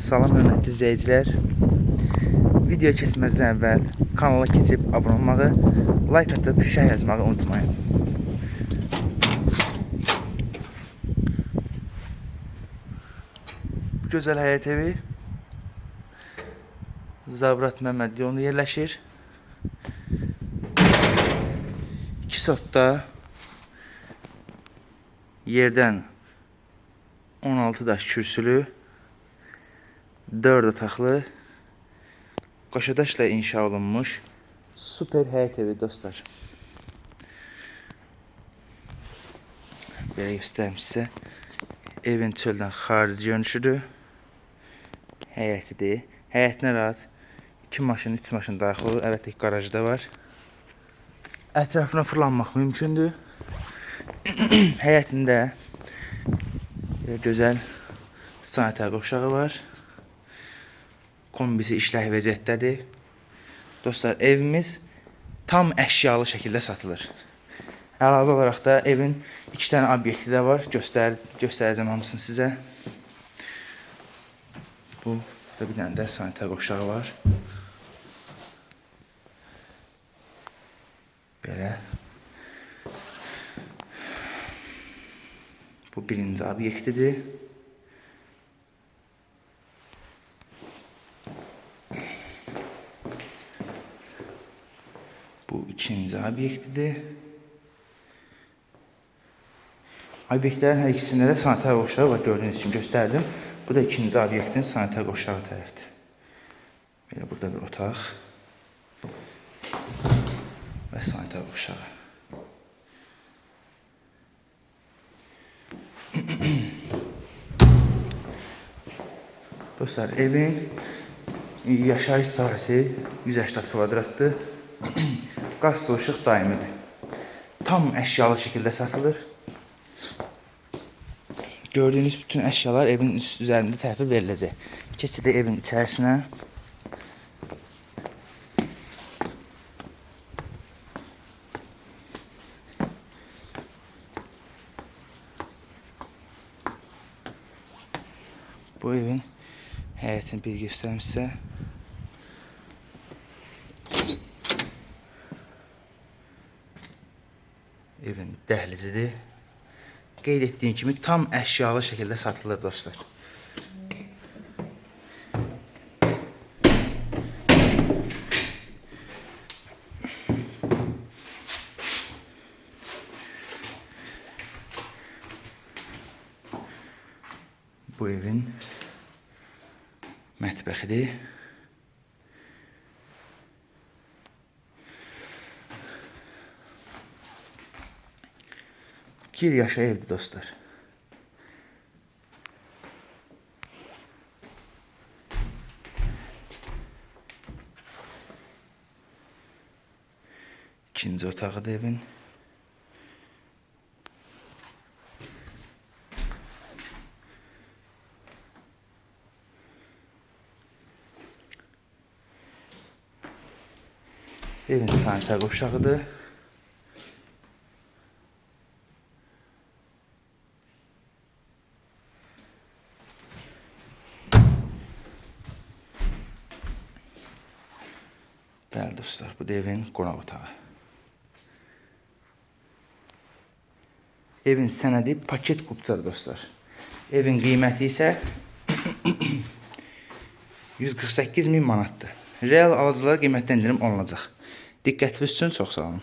Salam hörmətli izləyicilər. Video keçməzdən əvvəl kanala keçib abunə olmağı, like atıp şərh yazmağı unutmayın. Bu gözəl həyət evi Zabrat Məmməd yolunda yerləşir. 2 sotda yerdən 16 daş kürsülü, 4 otaqlı, qoşadaşla inşa olunmuş super həyət evi dostlar. Belə göstərim sizə. Evin çöldən xarici görünüşüdür. Həyətidir. Həyətinə rahat 2 maşın, 3 maşın daxil olur. Əlbəttə ki, qarajı da var. Ətrafına fırlanmaq mümkündür. Həyətində belə gözəl sanitar qovşağı var. Kombisi işlək vəziyyətdədir. Dostlar, evimiz tam əşyalı şəkildə satılır. Əlavə olaraq da evin 2 dənə obyekti də var. Göstərəcəm hamısını sizə. Bu da bir dənə də sanitar qovşağı var. Belə. Bu birinci obyektidir. Bu ikinci obyektidir. Obyektlərin hər ikisində də sanitar qovşağı var. Gördüyünüz kimi göstərdim. Bu da ikinci obyektin sanitar qovşağı tərəfdir. Belə burada bir otaq və sanitar qovşağı. Dostlar, evin yaşayış sahəsi 180 kvadratdır. Qaz, su, işıq daimidir. Tam əşyalı şəkildə satılır. Gördüyünüz bütün əşyalar evin üzərində təhvil veriləcək. Keçirik evin içərisinə. Bu evin həyətini bir göstərim sizə. Evin dəhlizidir. Qeyd etdiyim kimi tam əşyalı şəkildə satılır dostlar. Bu evin mətbəxidir. Gir yaşa evdir dostlar. İkinci otağıdır evin. Evin sanitar qovşağıdır. Bəli dostlar, bu da evin qonaq otağı. Evin sənədi paket kupçadır dostlar. Evin qiyməti isə 148 min manatdır. Real alıcılara qiymətdə endirim olunacaq. Diqqətiniz üçün çox sağ olun.